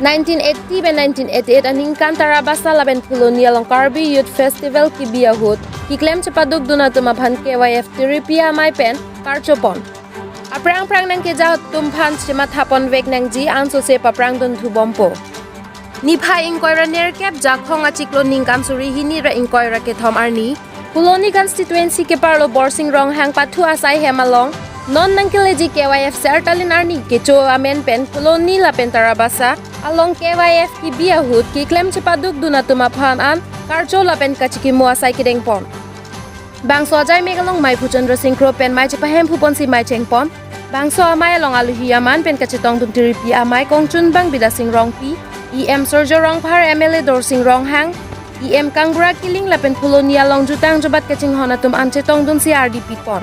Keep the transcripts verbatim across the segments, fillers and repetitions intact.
Nineteen eighty pen nineteen eighty-eight aningkan Tarabasa lapen Phuloni along Karbi Youth Festival kebi ahut keklem chepadukdun atum aphan K Y F Tiripi amei pen karchopon. Aphrang aphrang nangkeja atum aphan chemathaponvek nangji, ansose paphrangdun thubompo. Niphai ingkoi ra nerkep Jakhong achiklo ningkan suri hini ra ingkoi ra kethom arni Phuloni constituency keparlo Borsing Ronghang pathu asai hem along non nangkeleji K Y F Sertalin arni kecho amen pen Phuloni lapen Tarabasa along K Y F kebi ahut keklem chepadukdun atum aphan an karcho lapen kachikimo asai kedengpon. Bangso ajai mek along meiphu Chandra Sing Kro pen mei chepahemphuponsi mei chengpon. Bangso amei along alohi aman pen kachetongdun Tiripi amei kongchunbang Bidya Sing Rongpi, E M Surjya Rongphar, M L A Dorsing Ronghang, E M Kangbura Killing lapen Phuloni along jutang jubat kachinghon atum an chetongdunsi ardi pipon.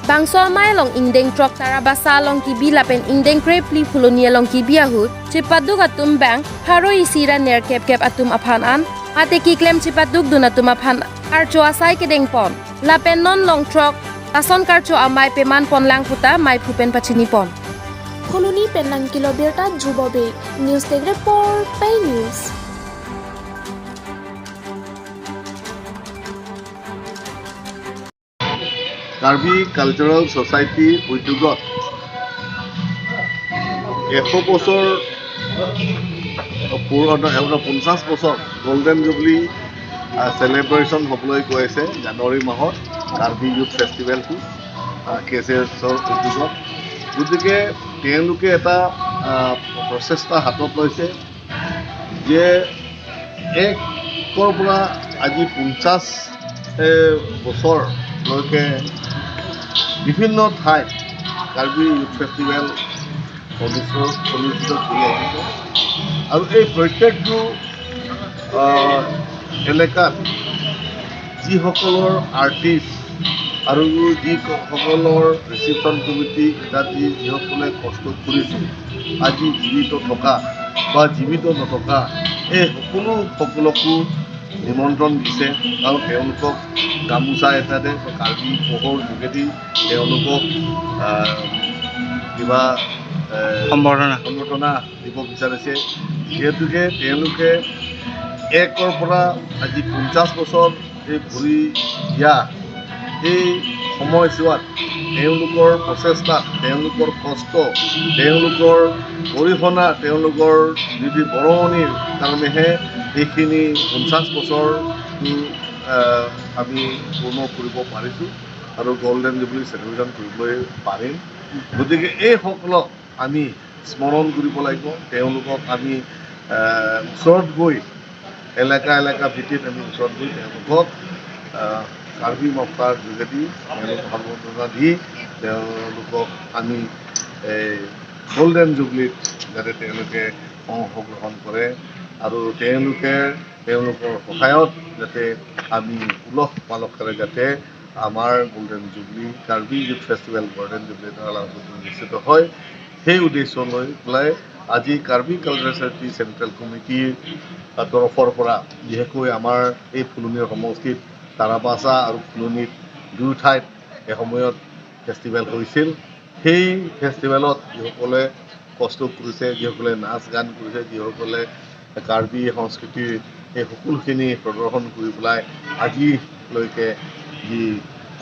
Bangso amei along ingdeng throk Tarabasa along kebi lapen ingdeng krephli Phuloni along kebi ahut chepaduk atum bang pharo isi ra nerkepkep atum aphan an mate keklem chepadukdun atum aphan karcho asai kedengpon. Lapen non long throk lason karcho amei pemanpon lang puta meiphu pen pachinipon. Phuloni pen nangkelo birta Jubo Bey, News Desk Report, Pei News. Karbi cultural society উদ্যোগত এশ বছৰ পূৰ-, নহয়, আপোনাৰ পঞ্চাছ বছৰ golden jubilee, আহ, চেলিব্ৰেশ্যন হ'বলৈ গৈ আছে জানুৱাৰী মাহত কাৰ্বি ইউথ ফেষ্টিভেলটো, আহ, কে চি এছৰ উদ্যোগত। গতিকে তেওঁলোকে এটা, আহ, প্ৰচেষ্টা হাতত লৈছে যে একৰ পৰা আজি পঞ্চাছ, এ, বছৰলৈকে বিভিন্ন ঠাইত কাৰ্বি ইউথ ফেষ্টিভেল অনুষ্ঠিত, অনুষ্ঠিত কৰি আহিছে। আৰু এই প্ৰত্যেকটো, আহ, এলেকাত যিসকলৰ আৰ্টিষ্ট আৰু যিসকলৰ ৰিচিপশ্যন কমিটি ইত্যাদি যিসকলে কষ্ট কৰিছে, আজি জীৱিত থকা বা জীৱিত নথকা, এই সকলো সকলকো নিমন্ত্ৰণ দিছে। আৰু তেওঁলোকক গামোচা এটাৰে বা কাৰ্বি পহৰ যোগেদি তেওঁলোকক, আহ, কিবা, আহ, সম্বৰ্ধনা। সম্বৰ্ধনা দিব বিচাৰিছে। যিহেতুকে তেওঁলোকে একৰ পৰা আজি পঞ্চাছ বছৰ এই ভৰি দিয়া এই সময়ছোৱাত তেওঁলোকৰ প্ৰচেষ্টা, তেওঁলোকৰ কষ্ট, তেওঁলোকৰ গৰিহণা, তেওঁলোকৰ যিটো বৰঙণিৰ কাৰণেহে এইখিনি পঞ্চাছ বছৰটো, আহ, আমি পূৰ্ণ কৰিব পাৰিছোঁ আৰু গল্ডেন জুবলি চেলিব্ৰেশ্যন কৰিবলৈ পাৰিম। গতিকে এইসকলক আমি স্মৰণ কৰিব লাগিব, তেওঁলোকক আমি, আহ, ওচৰত গৈ, এলেকা এলেকা ভিত্তিত আমি ওচৰত গৈ তেওঁলোকক, আহ, কাৰ্বি মক্কাৰ যোগেদি তেওঁলোকক সম্বৰ্ধনা দি তেওঁলোকক আমি এই গল্ডেন জুবলিত যাতে তেওঁলোকে অংশগ্ৰহণ কৰে আৰু তেওঁলোকে, তেওঁলোকৰ সহায়ত যাতে আমি উলহ মালহেৰে যাতে আমাৰ golden jubilee, Karbi youth festival golden jubilee এটা আলাপ নিশ্চিত হয়। সেই উদ্দেশ্য লৈ পেলাই আজি কাৰ্বি কালচাৰেল ছ'চাইটি চেণ্ট্ৰেল কমিটিৰ তৰফৰ পৰা বিশেষকৈ আমাৰ এই ফুলনিৰ সমষ্টিত তাৰাবাছা আৰু ফুলনিত দুয়ো ঠাইত এসময়ত ফেষ্টিভেল হৈছিল। সেই ফেষ্টিভেলত যিসকলে কষ্ট কৰিছে, যিসকলে নাচ গান কৰিছে, যিসকলে কাৰ্বি সংস্কৃতিৰ এই সকলোখিনি প্ৰদৰ্শন কৰি পেলাই আজিলৈকে যি,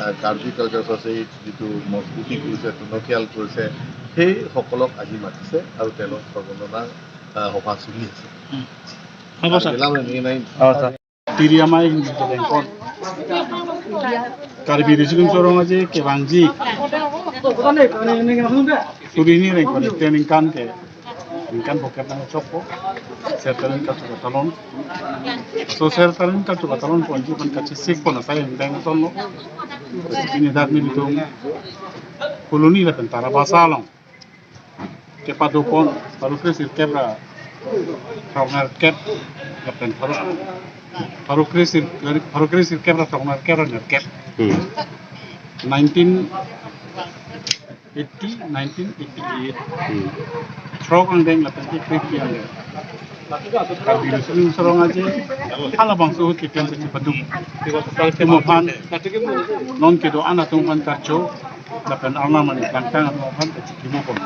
আহ, কাৰ্বি কালচাৰ ছ'চাইটিৰ যিটো মজবুতি কৰিছে, টনকিয়াল কৰিছে, সেইসকলক আজি মাতিছে আৰু তেওঁলোকক সম্বৰ্ধনা, আহ, সভা চলি আছে। Apa, sir? Bilang ini naik. Oh, sir. Tiri amei hini kedengpon. Karbi Riso Nimso Rong Aje kevangji suri hini ingkoi ra kre ningkan ke, ningkan bokep nangchokpo. Sertalin karcho katalon. So sertalin karcho katalonponji aphan kachesikpon asai ingdeng ason lo. Pini dak nelitum Phuloni lapen Tarabasa along kepadopon pharo kre sirkep ra throknerkep lapen pharo, pharo kre sir, pharo kre sirkep ra throknerkep ra nerkep. Hmm. Nineteen eighty, nineteen eighty-eight. Hmm. Throk angdeng lapen krephli angdeng Karbi Riso Nimso Rong Aje halabangso ahut keklem kachepaduk atum aphan, non kedo-an atum aphan karcho lapen arnam ani plangtang atum aphan kachikimopon.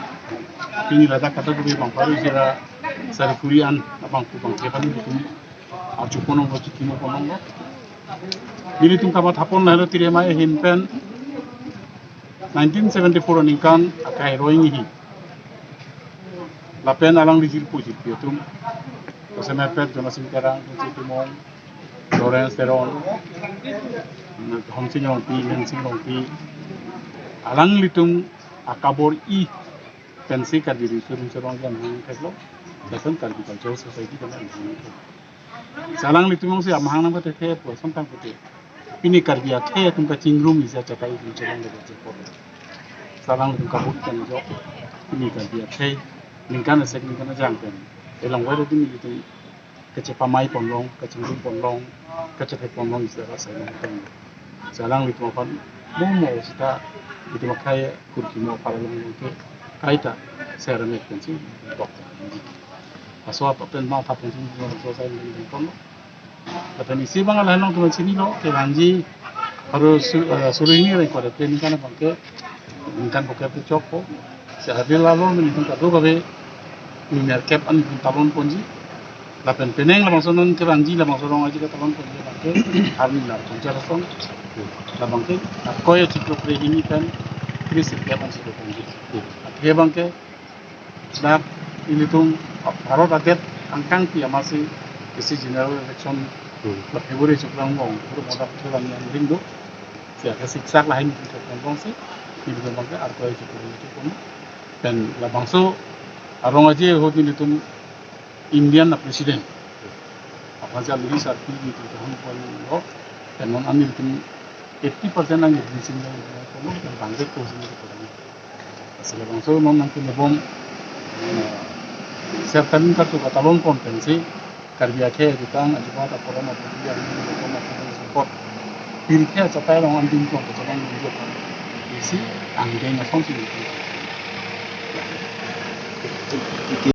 Pini ladak kata guri bang pharo isi ra Sari kuri an abang pu bang thepan ilitum achuponong lo, chikimo ponong lo. Nelitum kamatha pon lahelo tiri amei ahin pen nineteen seventy-four aningkan akai roi ngi hi. Lapen alangli jirpo jirpi atum. Kosemerpet Jonasing Terang, Tungsi Timung, Lawrence Teron, Homsing Rongpi, Mensing Rongpi. Alanglitum akabor-i pensi Karbi Riso Nimso Rong jam hang theklo. Lapen Karbi Cultural Society kan hang theklo. Alanglitum si amahang nang pate the, puason tang pate. Pini Karbi akhei atum kachingrum isi achatai itum chelong de kachepot. Alanglitum kabut kan jo. Pini Karbi akhei ningkan asek ningkan ajang pen elong wai ro pini itum kachepamai ponlong, kachingrum ponlong, kachethek ponlong isi asai nang pen. Alanglitum aphan mo mo sita itum akhei kurkimo paralong ke kaita seramek pensi tok. Aso ato pen matha pensi mo so sai nang pen. Lapen isi abang lahai nangtum chinilo, kevangji, baru su-, eh, suri hini reng kore, pen ningkan abang ke, ningkan buker ke chokpo. Si adil lalo, nelitum kadokave, nimer kep an nelitum talon ponji. Lapen penang labangso non kevangji, labangso rong aji ke talon ponji abang ke, arni lar ponji ason. Labang ke, akoi achiklo pre hini pen, kris kep an si ponji. Akhe abang ke, dak ilitum Bharat adet angkang pi amatsi isi general election Hmm. ba February chuklang long, guru modak chulang yang ring do. Si akhe siksak lahai ni chuklang long si, ilitum abang ke arkoi chuklang chuklang. Pen labangso arong aji ahut ilitum Indian a president. Apa ja Louis Arpi ni tu tahun pon lo, pen non an ilitum eighty percent an ilitum sing lo, pen bangke ko sing lo. Sila bangso non nangkebom, eh, serta ningkan tu katalon pon pensi, Karbi akhei jutang, ajubat aporom apoti, aning aporom apoti support. Pirkhe achatai along andim pon kachabang nunjuk. Isi angdeng asong si.